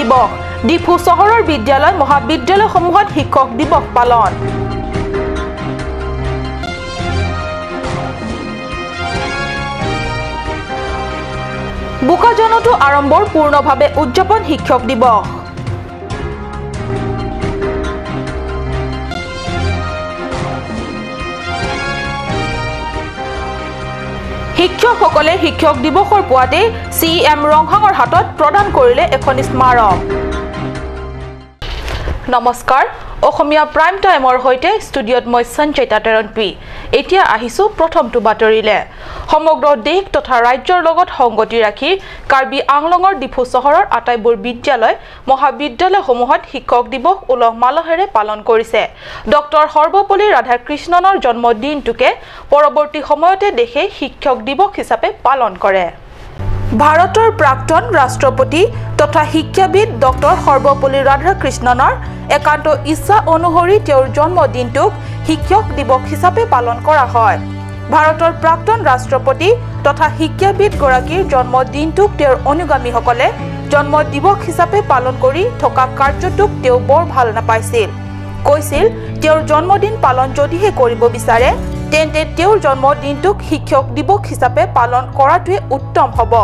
দিৱস। ডিফু চহৰৰ বিদ্যালয় মহাবিদ্যালয়সমূহত শিক্ষক দিৱস পালন। বোকাজানতো আড়ম্বৰ পূৰ্ণভাৱে উদযাপন শিক্ষক দিৱস। শিক্ষকসকলে শিক্ষক দিৱসৰ পুৱাতে চি এম ৰংহাঙৰ হাতত প্ৰদান কৰিলে এখন স্মাৰক। নমস্কাৰ, অসমীয়া প্ৰাইম টাইমৰ সৈতে ষ্টুডিঅ'ত মই সঞ্চয়িতা তেৰণপি। এতিয়া আহিছোঁ প্ৰথমটো বাতৰিলে। সমগ্ৰ দেশ তথা ৰাজ্যৰ লগত সংগতি ৰাখি কাৰ্বি আংলঙৰ ডিফু চহৰৰ আটাইবোৰ বিদ্যালয় মহাবিদ্যালয়সমূহত শিক্ষক দিৱস উলহ মালহেৰে পালন কৰিছে। ডক্টৰ সৰ্বপল্লী ৰাধাকৃষ্ণনৰ জন্মদিনটোকে পৰৱৰ্তী সময়তে দেশে শিক্ষক দিৱস হিচাপে পালন কৰে। ভাৰতৰ প্ৰাক্তন ৰাষ্ট্ৰপতি তথা শিক্ষাবিদ ডক্টৰ সৰ্বপল্লী ৰাধাকৃষ্ণনৰ একান্ত ইচ্ছা অনুসৰি তেওঁৰ জন্মদিনটোক শিক্ষক দিৱস হিচাপে পালন কৰা হয়। ভাৰতৰ প্ৰাক্তন ৰাষ্ট্ৰপতি তথা শিক্ষাবিদগৰাকীৰ জন্মদিনটোক তেওঁৰ অনুগামীসকলে জন্ম দিৱস হিচাপে পালন কৰি থকা কাৰ্যটোক তেওঁ বৰ ভাল নাপাইছিল। কৈছিল তেওঁৰ জন্মদিন পালন যদিহে কৰিব বিচাৰে তেন্তে তেওঁৰ জন্মদিনটোক শিক্ষক দিৱস হিচাপে পালন কৰাটোৱে উত্তম হ'ব।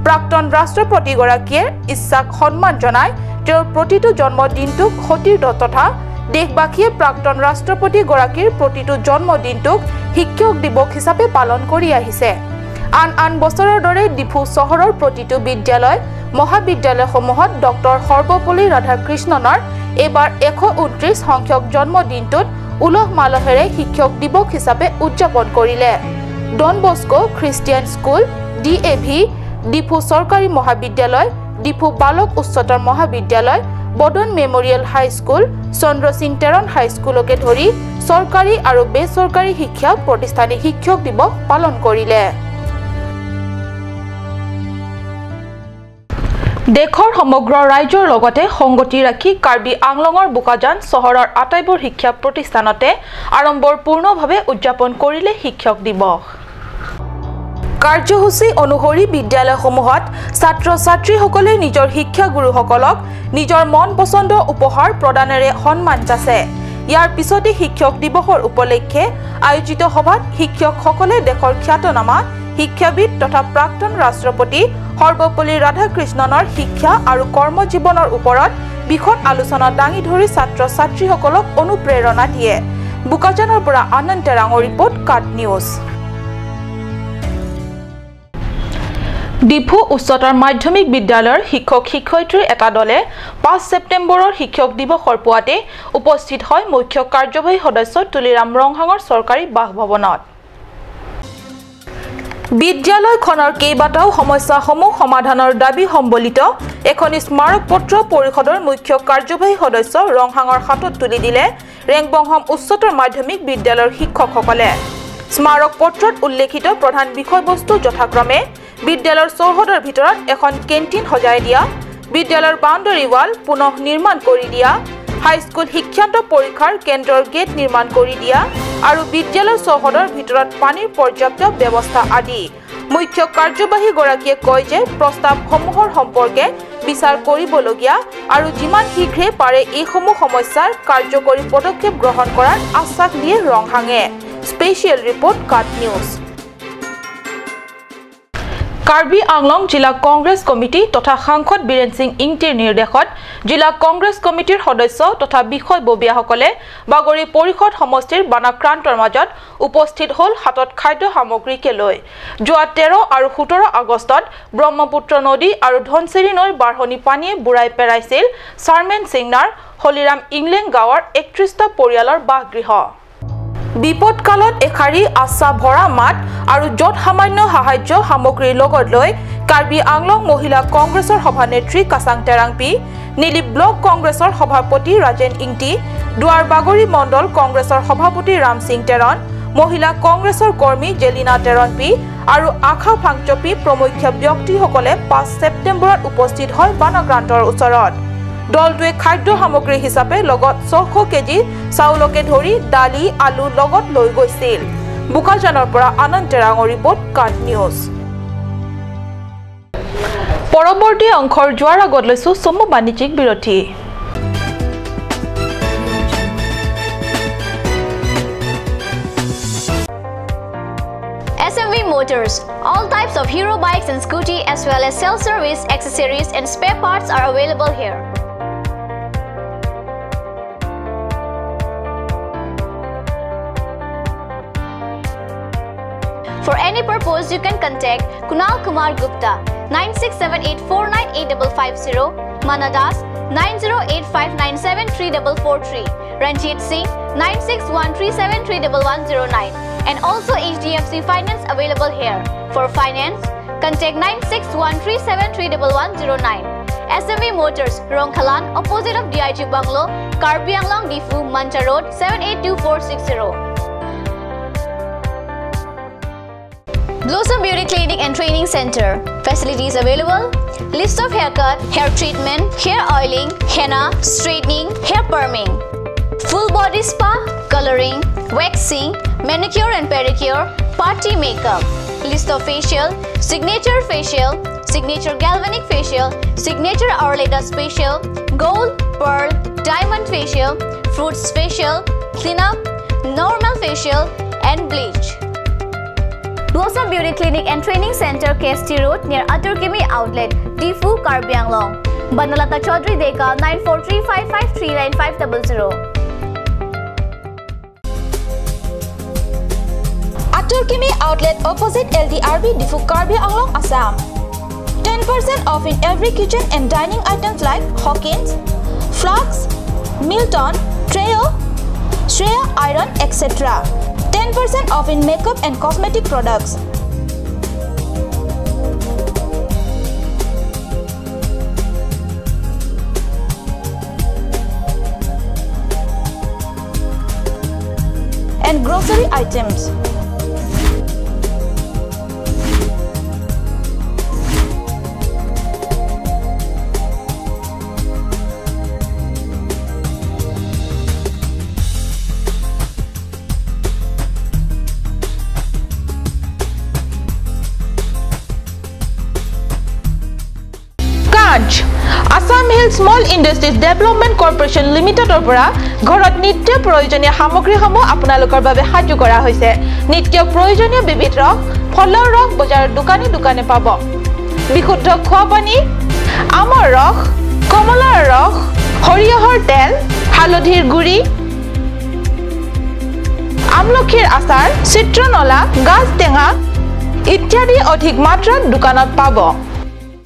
প্ৰাক্তন ৰাষ্ট্ৰপতিগৰাকীয়ে ইচ্ছাক সন্মান জনাই তেওঁৰ প্ৰতিটো জন্মদিনটোক সতীৰ্থ তথা দেশবাসীয়ে প্ৰাক্তন ৰাষ্ট্ৰপতিগৰাকীৰ প্ৰতিটো জন্মদিনটোক শিক্ষক দিৱস হিচাপে পালন কৰি আহিছে। আন আন বছৰৰ দৰে ডিফু চহৰৰ প্ৰতিটো বিদ্যালয় মহাবিদ্যালয়সমূহত ডক্টৰ সৰ্বপল্লী ৰাধাকৃষ্ণনৰ এইবাৰ 129 সংখ্যক জন্মদিনটোত উলহ মালহেৰে শিক্ষক দিৱস হিচাপে উদযাপন কৰিলে। Don Bosco Christian school, DAV, Diphu চৰকাৰী মহাবিদ্যালয়, ডিফু বালক উচ্চতৰ মহাবিদ্যালয়, বদন মেমৰিয়েল হাইস্কুল, চন্দ্ৰসিং টেৰণ হাইস্কুলকে ধৰি চৰকাৰী আৰু বেচৰকাৰী শিক্ষা প্ৰতিষ্ঠানে শিক্ষক দিৱস পালন কৰিলে। দেশৰ সমগ্ৰ ৰাজ্যৰ লগতে সংগতি ৰাখি কাৰ্বি আংলঙৰ বোকাজান চহৰৰ আটাইবোৰ শিক্ষা প্ৰতিষ্ঠানতে আড়ম্বৰপূৰ্ণভাৱে উদযাপন কৰিলে শিক্ষক দিৱস। কাৰ্যসূচী অনুসৰি বিদ্যালয়সমূহত ছাত্ৰ ছাত্ৰীসকলে নিজৰ শিক্ষাগুৰুসকলক নিজৰ মন পচন্দ উপহাৰ প্ৰদানেৰে সন্মান যাচে। ইয়াৰ পিছতে শিক্ষক দিৱসৰ উপলক্ষে আয়োজিত সভাত শিক্ষকসকলে দেশৰ খ্যাতনামা শিক্ষাবিদ তথা প্ৰাক্তন ৰাষ্ট্ৰপতি সৰ্বপল্লী ৰাধাকৃষ্ণনৰ শিক্ষা আৰু কৰ্মজীৱনৰ ওপৰত বিশদ আলোচনা দাঙি ধৰি ছাত্ৰ ছাত্ৰীসকলক অনুপ্ৰেৰণা দিয়ে। বোকাজানৰ পৰা আনন্দ তেৰাঙৰ ৰিপৰ্ট, কাট নিউজ। ডিফু উচ্চতৰ মাধ্যমিক বিদ্যালয়ৰ শিক্ষক শিক্ষয়িত্ৰীৰ এটা দলে 5 ছেপ্টেম্বৰৰ শিক্ষক দিৱসৰ পুৱাতে উপস্থিত হয় মুখ্য কাৰ্যবাহী সদস্য তুলিৰাম ৰংহাঙৰ চৰকাৰী বাসভৱনত। বিদ্যালয়খনৰ কেইবাটাও সমস্যাসমূহ সমাধানৰ দাবী সম্বলিত এখন স্মাৰকপত্ৰ পৰিষদৰ মুখ্য কাৰ্যবাহী সদস্য ৰংহাঙৰ হাতত তুলি দিলে ৰেংবংহম উচ্চতৰ মাধ্যমিক বিদ্যালয়ৰ শিক্ষকসকলে। স্মাৰক পত্ৰত উল্লেখিত প্ৰধান বিষয়বস্তু যথাক্ৰমে বিদ্যালয়ৰ চৌহদৰ ভিতৰত এখন কেণ্টিন সজাই দিয়া, বিদ্যালয়ৰ বাউণ্ডেৰী ৱাল পুনঃ নিৰ্মাণ কৰি দিয়া, হাইস্কুল শিক্ষান্ত পৰীক্ষাৰ কেন্দ্ৰৰ গেট নিৰ্মাণ কৰি দিয়া আৰু বিদ্যালয়ৰ চৌহদৰ ভিতৰত পানীৰ পৰ্যাপ্ত ব্যৱস্থা আদি। মুখ্য কাৰ্যবাহীগৰাকীয়ে কয় যে প্ৰস্তাৱসমূহৰ সম্পৰ্কে বিচাৰ কৰিবলগীয়া আৰু যিমান শীঘ্ৰে পাৰে এইসমূহ সমস্যাৰ কাৰ্যকৰী পদক্ষেপ গ্ৰহণ কৰাৰ আশ্বাস দিয়ে ৰংহাঙে। স্পেচিয়েল ৰিপৰ্ট, কাট নিউজ। কাৰ্বি আংলং জিলা কংগ্ৰেছ কমিটি তথা সাংসদ বীৰেন সিং ইংতিৰ নিৰ্দেশত জিলা কংগ্ৰেছ কমিটিৰ সদস্য তথা বিষয়ববীয়াসকলে বাগৰি পৰিষদ সমষ্টিৰ বানাক্ৰান্তৰ মাজত উপস্থিত হ'ল হাতত খাদ্য সামগ্ৰীকে লৈ। যোৱা 13 আৰু 17 আগষ্টত ব্ৰহ্মপুত্ৰ নদী আৰু ধনশিৰি নৈৰ বাঢ়নী পানীয়ে বুৰাই পেলাইছিল চাৰমেন সিংনাৰ হলিৰাম ইংলেং গাঁৱৰ 31টা পৰিয়ালৰ বাসগৃহ। বিপদকালত এষাৰি আশা ভৰা মাত আৰু য'ত সামান্য সাহায্য সামগ্ৰীৰ লগত লৈ কাৰ্বি আংলং মহিলা কংগ্ৰেছৰ সভানেত্ৰী কাচাং টেৰাংপি, নীলি ব্লক কংগ্ৰেছৰ সভাপতি ৰাজেন ইংটি, দুৱাৰ বাগৰি মণ্ডল কংগ্ৰেছৰ সভাপতি ৰামসিং টেৰণ, মহিলা কংগ্ৰেছৰ কৰ্মী জেলিনা টেৰণপি আৰু আশা ফাংচপি প্ৰমুখ্য ব্যক্তিসকলে 5 ছেপ্টেম্বৰত উপস্থিত হয় বানাক্ৰান্তৰ ওচৰত। দলটোৱে খাদ্য সামগ্ৰী হিচাপে লগত 600 কেজি চাউলকে ধৰি দালি, আলু লগত লৈ গৈছিল। বোকাজানৰ পৰা আনন্দ তেৰাঙৰ ৰিপৰ্ট, কাট নিউজ। পৰৱৰ্তী অংশৰ যোৱাৰ আগত লৈছো চমু বাণিজ্যিক বিৰতি। SMV Motors, all types of hero bikes and scooty as well as self-service accessories and spare parts are available here. For any purpose, you can contact Kunal Kumar Gupta 9678498550, Mana Das 9085973443, Ranjit Singh 9613731109, and also HDFC Finance available here. For finance, contact 9613731109. SMV Motors, Rongkhalan, opposite of DIG Bungalow, Karbi Anglong, Difu, Mancha Road, 782460. Blossom Beauty Clinic and Training Center. Facilities available: list of haircut, hair treatment, hair oiling, henna, straightening, hair perming, full body spa, coloring, waxing, manicure and pedicure, party makeup. List of facial: signature facial, signature galvanic facial, signature Arleta facial, gold, pearl, diamond facial, fruits facial, clean up, normal facial and bleach. Blossom Beauty Clinic and Training Center, KST Road, near Aturkimi Outlet, Difu, Karbi Anglong. Banalata Chaudhary Deka, 9435539500. Aturkimi Outlet, opposite LDRB, Difu, Karbi Anglong, Assam. 10% off in every kitchen and dining items like Hawkins, Flux, Milton, Treo, Shreya Iron, etc. 10% off in makeup and cosmetic products. And grocery items. Assam Hill Small Industries Development Corporation লিমিটেডৰ পৰা ঘৰত নিত্য প্ৰয়োজনীয় সামগ্ৰীসমূহ আপোনালোকৰ বাবে সাজু কৰা হৈছে। নিত্য প্ৰয়োজনীয় বিবিধ ৰস, ফলৰ ৰস বজাৰৰ দোকানে দোকানে পাব। বিশুদ্ধ খোৱা পানী, আমৰ ৰস, কমলাৰ ৰস, সৰিয়হৰ তেল, হালধিৰ গুড়ি, আমলখিৰ আচাৰ, চিত্ৰনলা, গাজ টেঙা ইত্যাদি অধিক মাত্ৰাত দোকানত পাব।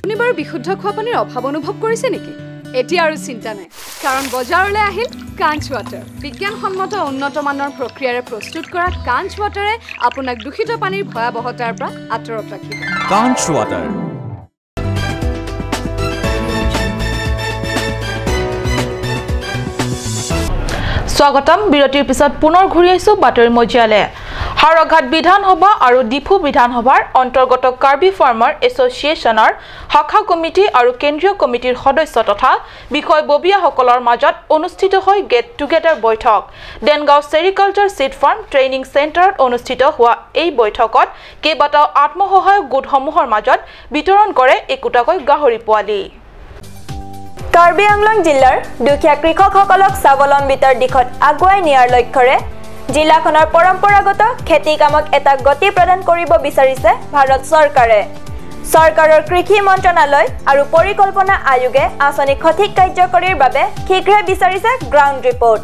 আপুনি বাৰু বিশুদ্ধ খোৱা পানীৰ অভাৱ অনুভৱ কৰিছে নেকি? এতিয়া আৰু চিন্তা নাই, কাৰণ বজাৰলৈ আহিল কাঞ্চ ৱাটাৰ। বিজ্ঞানসন্মত উন্নত মানৰ প্ৰক্ৰিয়াৰে প্ৰস্তুত কৰা কাঞ্চ ৱাটাৰে আপোনাক দূষিত পানীৰ ভয়াৱহতাৰ পৰা আঁতৰত ৰাখিব। কাঞ্চ ৱাটাৰ। স্বাগতম। বিৰতিৰ পিছত পুনৰ ঘূৰি আহিছো বাতৰি মজিয়ালে। হাওৰাঘাট বিধানসভা আৰু ডিফু বিধানসভাৰ অন্তৰ্গত কাৰ্বি ফাৰ্মাৰ এছ'চিয়েশ্যনৰ শাখা কমিটি আৰু কেন্দ্ৰীয় কমিটিৰ সদস্য তথা বিষয়ববীয়াসকলৰ মাজত অনুষ্ঠিত হয় গেট টুগেডাৰ বৈঠক। Dengaon sericulture seed farm training চেণ্টাৰত অনুষ্ঠিত হোৱা এই বৈঠকত কেইবাটাও আত্মসহায়ক গোটসমূহৰ মাজত বিতৰণ কৰে একোটাকৈ গাহৰি পোৱালি। কাৰ্বি আংলং জিলাৰ দুখীয়া কৃষকসকলক স্বাৱলম্বিতাৰ দিশত আগুৱাই নিয়াৰ লক্ষ্যৰে জিলাখনৰ পৰম্পৰাগত খেতি কামক এটা গতি প্ৰদান কৰিব বিচাৰিছে ভাৰত চৰকাৰে। চৰকাৰৰ কৃষি মন্ত্ৰণালয় আৰু পৰিকল্পনা আয়োগে আঁচনি সঠিক কাৰ্যকৰীৰ বাবে শীঘ্ৰে বিচাৰিছে গ্ৰাউণ্ড ৰিপৰ্ট।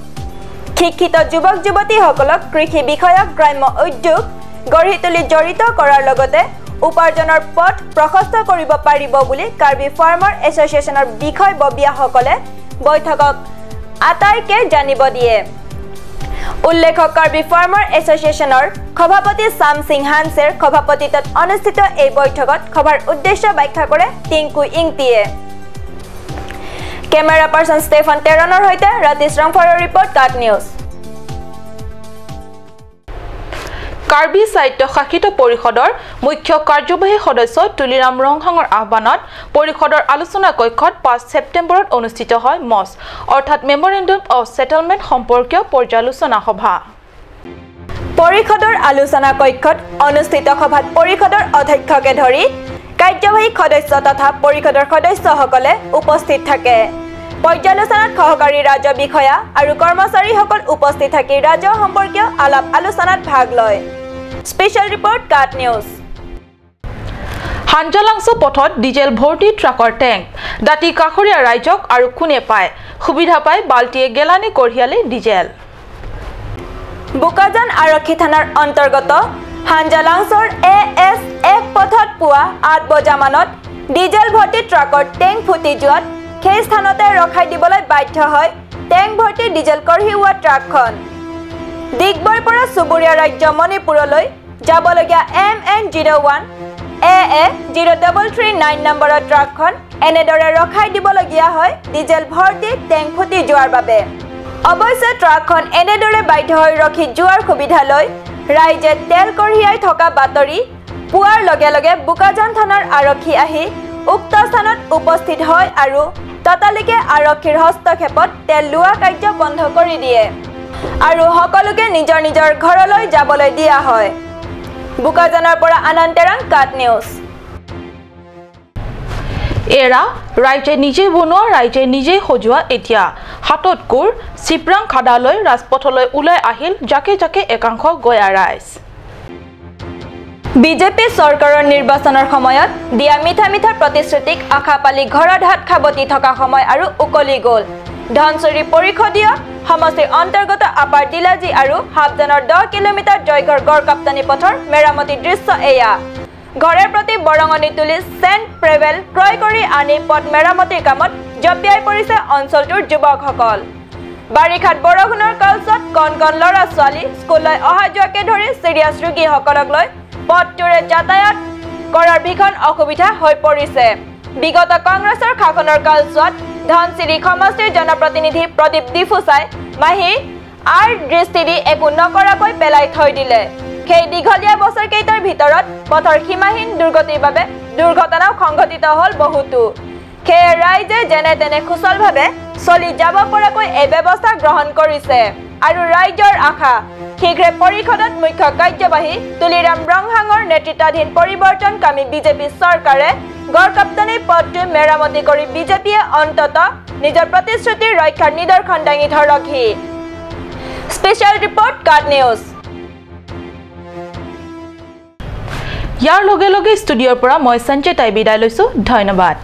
শিক্ষিত যুৱক যুৱতীসকলক কৃষি বিষয়ক গ্ৰাম্য উদ্যোগ গঢ়ি তুলি জড়িত কৰাৰ লগতে উপাৰ্জনৰ পথ প্ৰশস্ত কৰিব পাৰিব বুলি কাৰ্বি ফাৰ্মাৰ এছ'চিয়েশ্যনৰ বিষয়ববীয়াসকলে বৈঠকক আটাইকে জানিব দিয়ে। উল্লেখ্য, কাৰ্বি ফাৰ্মাৰ এছ'চিয়েশ্যনৰ সভাপতি শ্যাম সিং হানছেৰ সভাপতিত্বত অনুষ্ঠিত এই বৈঠকত সভাৰ উদ্দেশ্য ব্যাখ্যা কৰে টিংকু ইংটিয়ে। কেমেৰা পাৰ্চন ষ্টেফান টেৰণৰ সৈতে ৰাতিশ ৰংফাৰৰ ৰিপৰ্ট, কাক নিউজ। কাৰ্বি সাহিত্য শাসিত পৰিষদৰ মুখ্য কাৰ্যবাহী সদস্য তুলিৰাম ৰংহাঙৰ আহ্বানত পৰিষদৰ আলোচনা কক্ষত 5 ছেপ্টেম্বৰত অনুষ্ঠিত হয় মছ অৰ্থাৎ মেমৰেণ্ডম অফ ছেটেলমেণ্ট সম্পৰ্কীয় পৰ্যালোচনা সভা। পৰিষদৰ আলোচনা কক্ষত অনুষ্ঠিত সভাত পৰিষদৰ অধ্যক্ষকে ধৰি কাৰ্যবাহী সদস্য তথা পৰিষদৰ সদস্যসকলে উপস্থিত থাকে। পৰ্যালোচনাত সহকাৰী ৰাজহ বিষয়া আৰু কৰ্মচাৰীসকল উপস্থিত থাকি ৰাজহ সম্পৰ্কীয় আলাপ আলোচনাত ভাগ লয়। স্পেচিয়েল ৰিপৰ্ট, কাট নিউজ। হাঞ্জালাংছ পথত ডিজেল ভৰ্তি ট্ৰাকৰ টেংক দাঁতি কাষৰীয়া ৰাইজক আৰু কোনে পায় সুবিধা পাই বাল্টিয়ে গেলানি কঢ়িয়ালে ডিজেল। বোকাজান আৰক্ষী থানাৰ অন্তৰ্গত হাঞ্জালাংছৰ AS1 পথত পুৱা 8 বজামানত ডিজেল ভৰ্তি ট্ৰাকৰ টেংক ফুটি যোৱাত সেই স্থানতে ৰখাই দিবলৈ বাধ্য হয় টেংক ভৰ্তি ডিজেল কঢ়িওৱা ট্ৰাকখন। ডিগবৈৰ পৰা চুবুৰীয়া ৰাজ্য মণিপুৰলৈ যাবলগীয়া MN 01 AA 0339 নম্বৰৰ ট্ৰাকখন এনেদৰে ৰখাই দিবলগীয়া হয় ডিজেল ভৰ্তি টেংক ফুটি যোৱাৰ বাবে। অৱশ্যে ট্ৰাকখন এনেদৰে বাধ্য হৈ ৰখি যোৱাৰ সুবিধা লৈ ৰাইজে তেল কঢ়িয়াই থকা বাতৰি পোৱাৰ লগে লগে বোকাজান থানাৰ আৰক্ষী আহি উক্ত স্থানত উপস্থিত হয় আৰু ততালিকে আৰক্ষীৰ হস্তক্ষেপত তেল লোৱা কাৰ্য বন্ধ কৰি দিয়ে আৰু সকলোকে নিজৰ নিজৰ ঘৰলৈ যাবলৈ দিয়া হয়। বোকাজানৰ পৰা আনন্দ তেৰাং, কাট নিউজ। এৰা ৰাইজে নিজেই বনোৱা, ৰাইজে নিজেই সজোৱা। এতিয়া হাতত কোৰ চিপ্ৰাং খাদালৈ ৰাজপথলৈ ওলাই আহিল জাকে জাকে একাংশ গয়া ৰাইজ। বিজেপি চৰকাৰৰ নিৰ্বাচনৰ সময়ত দিয়া মিঠা মিঠা প্ৰতিশ্ৰুতিক আশা পালি ঘৰত হাত খাবতি থকা সময় আৰু উকলি গ'ল। ধনচুৰি পৰিষদীয় সমষ্টিৰ অন্তৰ্গত আপাৰ দিলাজী আৰু হাফজানৰ 10 কিলোমিটাৰ দৈৰ্ঘ্যৰ গড়কাপ্তানি পথৰ মেৰামতিৰ দৃশ্য এয়া। ঘৰে প্ৰতি বৰঙণি তুলি চেণ্ট প্ৰেভেল ক্ৰয় কৰি আনি পথ মেৰামতিৰ কামত জঁপিয়াই পৰিছে অঞ্চলটোৰ যুৱকসকল। বাৰিষাত বৰষুণৰ কালচোৱাত কণ কণ ল'ৰা ছোৱালী স্কুললৈ অহা যোৱাকে ধৰি চিৰিয়াছ ৰোগীসকলক লৈ পথটোৰে যাতায়াত কৰাৰ ভীষণ অসুবিধা হৈ পৰিছে। বিগত কংগ্ৰেছৰ শাসনৰ কালচোৱাত ধনশিৰি সমষ্টিৰ জনপ্ৰতিনিধি প্ৰদীপ ডিফুচাই মাহী আৰ দৃষ্টি দি একো নকৰাকৈ পেলাই থৈ দিলে। সেই দীঘলীয়া বছৰকেইটাৰ ভিতৰত পথৰ সীমাহীন দুৰ্গতিৰ বাবে দুৰ্ঘটনাও সংঘটিত হ'ল বহুতো। সেয়ে ৰাইজে যেনে তেনে সুচলভাৱে চলি যাব পৰাকৈ এই ব্যৱস্থা গ্ৰহণ কৰিছে আৰু ৰাইজৰ আশা শীঘ্ৰে পৰিষদত মুখ্য কাৰ্যবাহী তুলিৰাম ৰংহাঙৰ নেতৃত্বাধীন পৰিৱৰ্তনকামী বিজেপি চৰকাৰে গড়কাপ্তানি পথটো মেৰামতি কৰি বিজেপিয়ে অন্ততঃ নিজৰ প্ৰতিশ্ৰুতি ৰক্ষাৰ নিদৰ্শন দাঙি ধৰকহি। স্পেচিয়েল ৰিপৰ্ট, কাট নিউজ। ইয়াৰ লগে লগে ষ্টুডিঅ'ৰ পৰা মই সঞ্জয় তাই বিদায় লৈছোঁ। ধন্যবাদ।